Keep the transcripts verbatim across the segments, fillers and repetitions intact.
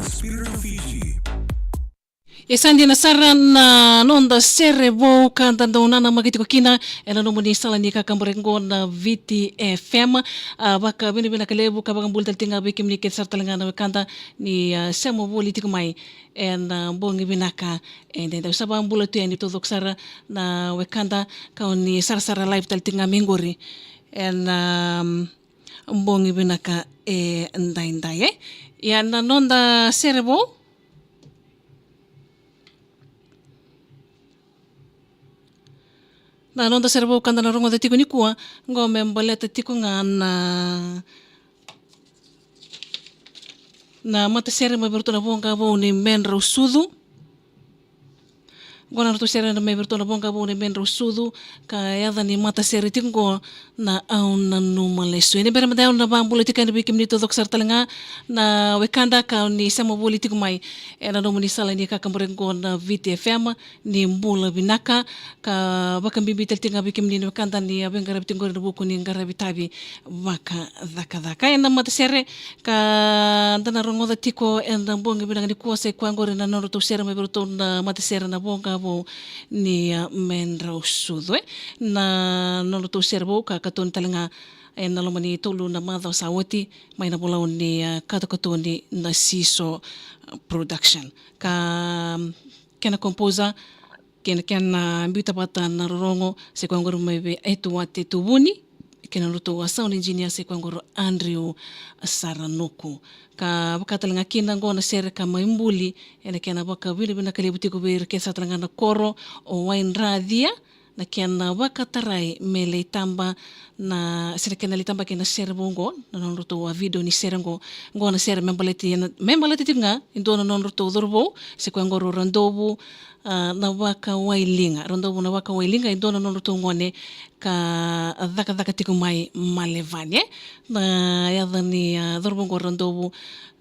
Spirit of Fiji. E sa dina sara na noda sere vou ka da dau nanamaki tiko kina ena nomuni sala ni kakaburaki qo na Viti F M. A, vakavinavinaka levu ka vakabula tale tiko ga vei kemuni kece sara tale ga na wekada ni, a, sema voli tiko mai ena bogi vinaka. E dau sa vakabula tu yani taucoko sara na wekada ka oni sarasara live tale tiko ga mai qori ena, um, bogi vinaka e daidai, e. Ia na noda sere vou. Na noda sere vou ka da na rogoca tiko nikua, qo me baleta tiko ga na, na matasere mai vei iratou na voqa vou ni Medrau Sucu. Qo na nodratou sere mai vei iratou na voqa vou ni Medrau Sucu, ka yaca ni matasere tiko qo na Au Nanuma Lesu. Ia ni bera mada au na vakabula tiko yani vei kemuni taucoko sara tale ga na wekada ka oni sema voli tiko mai ena nomuni sala ni kakaburaki qo na Viti F M, ni bula vinaka, ka vakabibi tale tiko ga vei kemuni na wekada ni a veiqaravi tiko qori ena vuku ni qaravi tavi vakacakacaka. Ena matasere ka da na rogoca tiko ena bogi vinaka nikua sa i koya qori na nodratou sere mai vei iratou na matasere na voqa vou ni, a, Medrau Sucu, e. Na nodratou sere vou ka katoni tale ga ena loma ni tolu na macawa sa oti mai na volau ni, a, katokatoni na Siso, a, Production. Ka, kena composer, kei na kena biuta vata na rorogo sa i koya qori mai vei Etuate Tuvuni, kei na nodratou, a, sound engineer sa i koya qori Andrew Saranuku. Ka vaka tale ga kina qo na sere ka mai buli ena kena vakavinavinaka levu tiko vei ira kece sara tale ga na koro o Waindracia, na kena vakatarai me lai taba na, se na kena lai taba kei na sere vou qo, na nodratou, a, video ni sere qo. Qo na sere me baleti, me baleti tiko ga e dua na nodratou cauravou, sa i koya qori o Radovu, a, Navakawailiga. Radovu Navakawailiga, e dua na nodratou gone ka cakacaka tiko mai Malevani, e. Na yaca ni, a, cauravou qo Radovu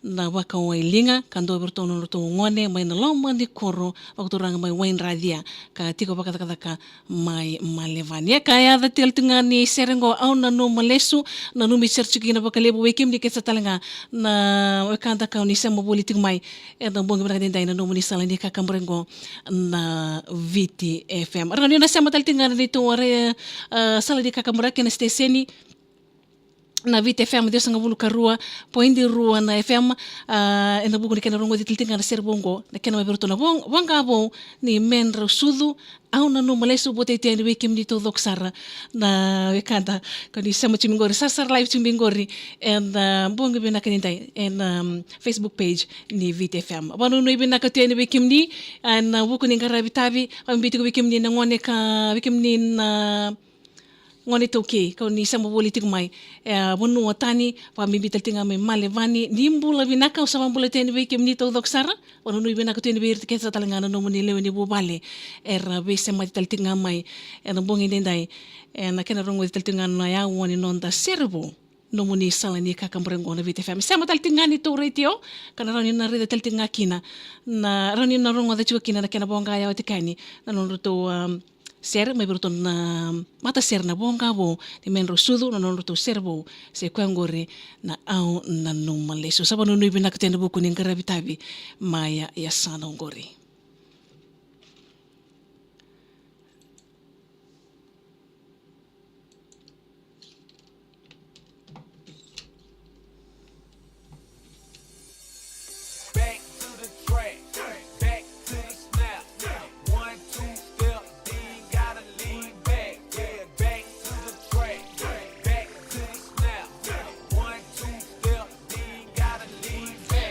Navakawailiga, ka dua vei iratou na nodratou gone mai na loma ni koro vakaturaga mai Waindracia, ka tiko vakacakacaka mai Malevani. E ka yaca tiko ga ni sere qo Au Nanuma Lesu, nanumi sere tiko kina vakalevu vei kemuni kece sara tale ga na wekada ka oni sema voli tiko mai ena bogi vinaka daidai na nomuni sala ni kakaburaki qo na Viti F M. Rawa ni o na sema tale tiko ga na neitou, a, sala ni kakaburaki ena siteseni na Viti F M, ciwasagavulu ka rua poidi rua na F M, a, ena vuku ni kena rogoci tale tiko ga na sere vou qo, na kena mai vei iratou na vo-, voqa vou ni Medrau Sucu, Au Nanuma Lesu. Vakateitei yani vei kemuni taucoko sara na wekada ka oni sema tiko mai qori, sarasara live tiko mai qori ena, a, bogi vinaka daidai ena, um, Facebook page ni Viti F M. Vakanuinui vinaka tu yani vei kemuni ena vuku ni qaravi tavi, vakabibi tiko vei kemuni na gone ka, vei kemuni na gone iTaukei ka oni sema voli tiko mai, e, vanua tani, vakabibi tale tiko ga mai Malevani. Ni bula vinaka, au sa vakabula tu yani vei kemuni taucoko sara. Vakanuinui vinaka tu yani vei ira kece sara tale ga na nomuni lewe ni vuvale era veisemati tale tiko ga mai ena bogi daidai ena kena rogoci tale tiko ga na yawa ni noda sere vou, nomuni sala ni kakaburaki qo na Viti F M. Sema tale tiko ga neitou retio ka na rawa ni na raica tale tiko ga kina, na rawa ni na rogoca tiko kina na kena voqa yawa tiko yani na nodratou, um, sere mai vei iratou na matasere na voqa vou ni Medrau Sucu, na nodratou sere vou sa i koya qori na Au Nanuma Lesu. Sa vakanuinui vinaka tu ena vuku ni qaravi tavi mai, a, yasana oqori.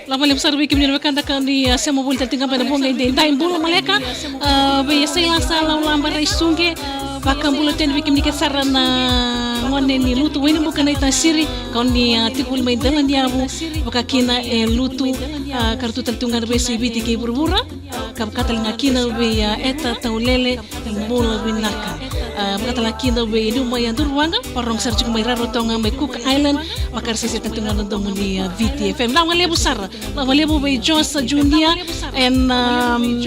Lavo levu sara vei kemuni na wekada ka ni, a, sema voli tale tiko ga mai na bogi edaidai. Bula maleka, a, vei Saila Salaulaba Raisuqe. Vakabula tu yani vei kemuni kece sara na gone ni Lutu, Wainibuka, Naitasiri, ka oni, a, tiko voli mai Delaniyavu, vaka kina e Lutu, a, ka ratou tale tu ga na veiyasai Viti kei vuravura. Ka vaka tale ga kina vei, a, Eta Taulele, bula vinaka. A, vaka tale ga kina vei Niu mai Yaduruvaqa, vakarorogo sara tiko mai Rarotonga mai Cook Island, vakarisese tale tu ga na domo ni, a, Viti F M. Lavo levu sara, lavo levu vei Josa Junior ena, um,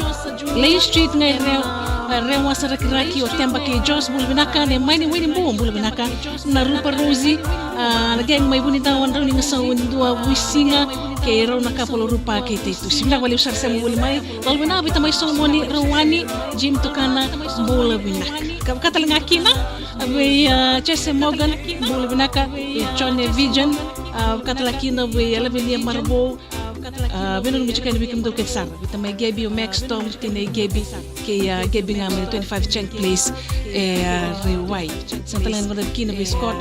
Lane Street ga e Re-, e Rewa, Sarakiraki, o Teba kei Jos, bula vinaka. Nemani Wainibu, bula vinaka. Na Rupa Rosi, a, na gang mai Vunidawa, Drau ni Gasau, Dua Vuisiga, E rau na couple o Rupa kei Taitusi. Vinaka vakalevu sara sema voli mai. Lalo vinaka vei tamai Solomoni Rauani, Jim Tukana, bula vinaka. Ka vaka tale ga kina vei a Jesse Morgan, bula vinaka. Vei John Vision, a vaka tale kina vei a Lavinia Marvou. A vinaka na mucika ni vei kemudou kece sara. Vei tamai Gabi o Max Tom, tinai Gabi. Kei a Gabi ga mai twenty-five Chang Place e a Rewai. Sa tale ga na kina vei Scott.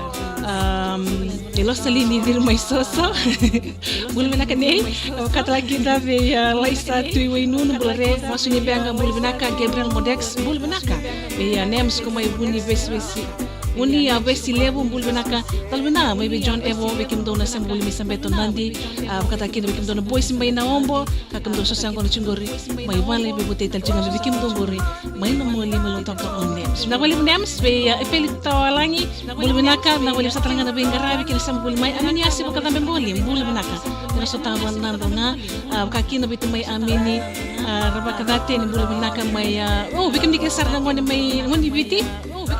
E Losalini Viri mai Soso. Bula vinaka nei. Ka tale kina vei a Laisa Tui Wainunu, bula re. Masu ni Bega, bula vinaka. Gabriel Modex, bula vinaka. Vei a Nems ko mai Vuni Vesivesi. Vuni a Vesi Levu, bula vinaka. Tale vinaka mai vei John Evo, vei kemudou na Sembuli mai Sabeto Nadi. A vaka tale kina vei kemudou na boys mai na Obo. Ka kemudou sa sega ni tiko qori mai vale, vei votei tale tiko ga vei kemudou qori mai na Moli mai Lautoka o Nems. Vinaka vakalevu Nems, vei a Efeli Tawalagi, bula vinaka. Vinaka vakalevu sara tale ga na veiqaravi kei na sema voli mai. Aminiasi Vakacabe Boli, bula vinaka. Vei na sotava na dou ga, a vaka kina vei tamai Amini, a Ravakacateni, bula vinaka mai a, o vei kemuni kece sara na gone mai, gone ni Viti.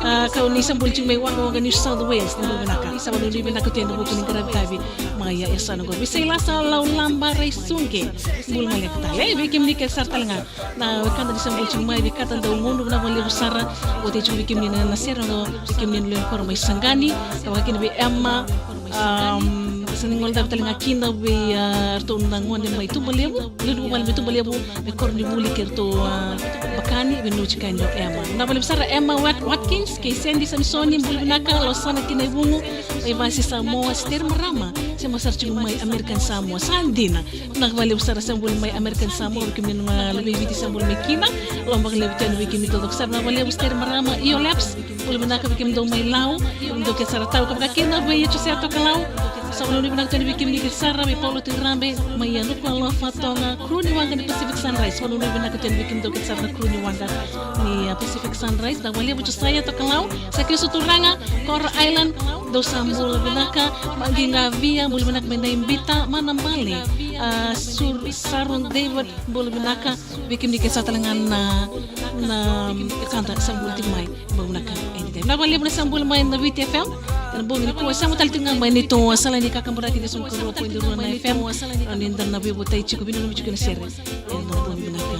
A kau ni sa buli tiko mai Wagawagani, New South Wales, ni bula vinaka. Sa vanuinui vinaka tu ena vuku ni qaravi tavi mai a yasana qo. Vei Sailasa Laulaba Raisuqe, bula maleka tale. Vei kemuni kece sara tale ga na wekada ni sa buli tiko mai, vei Kata Daugunu, vinaka vakalevu sara. Oti tiko vei kemuni na sere qo, vei kemuni na lewe ni koro mai Saqani. Ka vaka kina vei Emma, sa ni gole davi tale ga kina vei a ratou na gone mai Tubalevu, lewe ni vuvale mai Tubalevu, me koronivuli kei ratou a Bakani, vei Nuci kei Dau Emma. Vinaka vakalevu sara Emma Wat-, Watkins, kei Sandy Samisoni, bula vinaka. Losana Tinaivugu, mai Vasi Samoa, Sister Marama, sema sara tiko mai American Samoa. Sa dina. Vinaka vakalevu sara Sembuli mai American Samoa, vei kemuni na lewe i Viti Sembuli mai kina. Lomba vakalevu tale vei kemuni taucoko sara, vinaka vakalevu Sister Marama, Io Laps. Bula vinaka vei kemudou mai Lau, kemudou kece sara tau, ka vaka kina vei Josea Tokalau. Sa vanuinui vinaka tale vei kemuni kece sara, vei Paulo Tirabe mai Yanukua, Lofa, Toga, crew ni waqa ni Pacific Sunrise. Vanuinui vinaka tale vei kemudou kece sara na crew ni waqa ni a Pacific Sunrise. Vinaka vakalevu Josea Tokalau, sa kei Suturaga, Coral Island, dou sa bula vinaka. Maqi Qavia, bula vinaka mai Naibita, Manabale, a Sur, Saron David, bula vinaka. Vei kemuni kece sara tale ga na, na wekada sa bula tiko mai. Bula vinaka. Vinaka vakalevu na sa bula mai na Viti F M. Ena bogi nikua sema tale tiko ga mai neitou sala ni kakaburaki, ciwasagavulu ka rua poidi rua na F M. Ni da na veivotai tiko, veinanumi tiko na sere ena bogi vinaka.